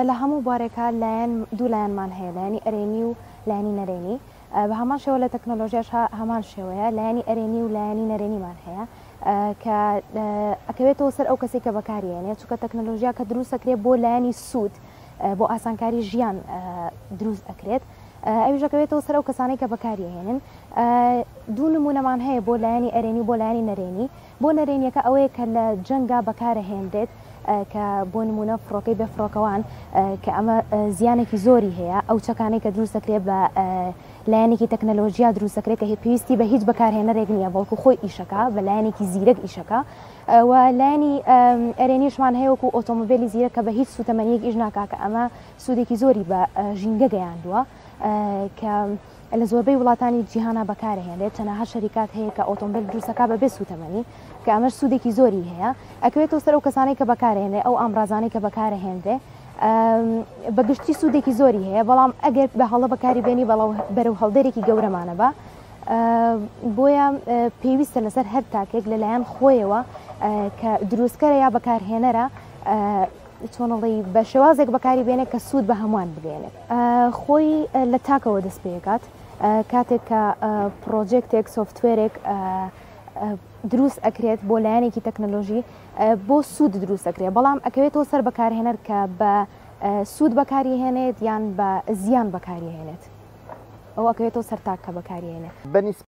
لە هەموو بوارێکا لایەن دوو لایەنمان هەیە لایەنی ئەرێنی و لایەنی نەرێنی بە هەمان شێوە لە تەکنەلۆژیاش هەمان شێوەیە لایەنی ئەرێنی و لایەنی نەرێنیمان هەیە کە ئەکەوێتەوە سەر ئەو کەسێک کە بەکاریێنێت چونکە تەکنەلۆژیا کە دروست ئەکرێت بۆ لایەنی سوود بۆ ئاسانکاری ژیان دروست ئەکرێت ئەویش ئەکەوێتەوە سەر ئەو کەسانەی کە بەکاریێنن دوو نمونەمان هەیە بۆ لایەنی ئەرێنی و بۆ لایەنی نەرێنی بۆ نەرێنیەکە ئەوەیە کە لە جەنگا بەکارەهێنرێت کە بۆ نمونە فڕۆکەی بێ فڕۆکەوان کە ئەمە زیانێکی زۆری هەیە ئەو چەکانەی کە دروست دەکرێت بە لایەنێکی تەکنەلۆژیا دروست دەکرێت کە پێویستی بە هیچ بەکارهێنەرێک نییە بەڵکو خۆی ئیشەکە بە لایەنێکی زیرەک ئیشەکە و لایەنی ئەرێنیشمان هەیە وەکو ئۆتۆمبیلی زیرەک کە بە هیچ سوتەمەنیەک ئیش ناکا کە ئەمە سوودێکی زۆری بە ژینگە گەیاندووە کە لە زۆربەی وڵاتانی جیهانا بەکارەهێنرێت، چەنەها شەریکات هەیە کە ئۆتۆمبێل دروستەکا بەبێ سوتەمەنی کە ئەمەش سوودێکی زۆری هەیە ئەکەوێتەوە سەر ئەو کەسانەی کە بەکارهێنرێ ئەو ئامرازانەی کە بەکارەهێنرێ بە گشتی سوودێکی زۆری هەیە بەڵام ئەگەر بە هەڵە بەکاری بێنی بەرەو هەڵدێرێکی گەورەمانە بە بۆیە پێویستە لەسەر هەر تاکێک لەلایەن خۆیەوە کە دروستکەرە یا بەکارهێنەرە چۆنڵی بە شێوازێک بەکاری بێنێت کە سوود بە هەمووان بگەێنێت. خۆی لە تاکەوە دەست پێکات کاتێک کە پرۆجێکتێک سۆفتوێرێک دروست ئەکرێت بۆ لایەنێکی تەکنەلۆژی بۆ سوود دروست ئەکرێت بەڵام ئەکەوێتەوە سەر بەکارهێنەر کە بە سوود بەکاری هێنێت یان بە زیان بەکاری هێنێت ئەو ئەکەوێتەوە سەر تاک کە بەکاری هێنێت.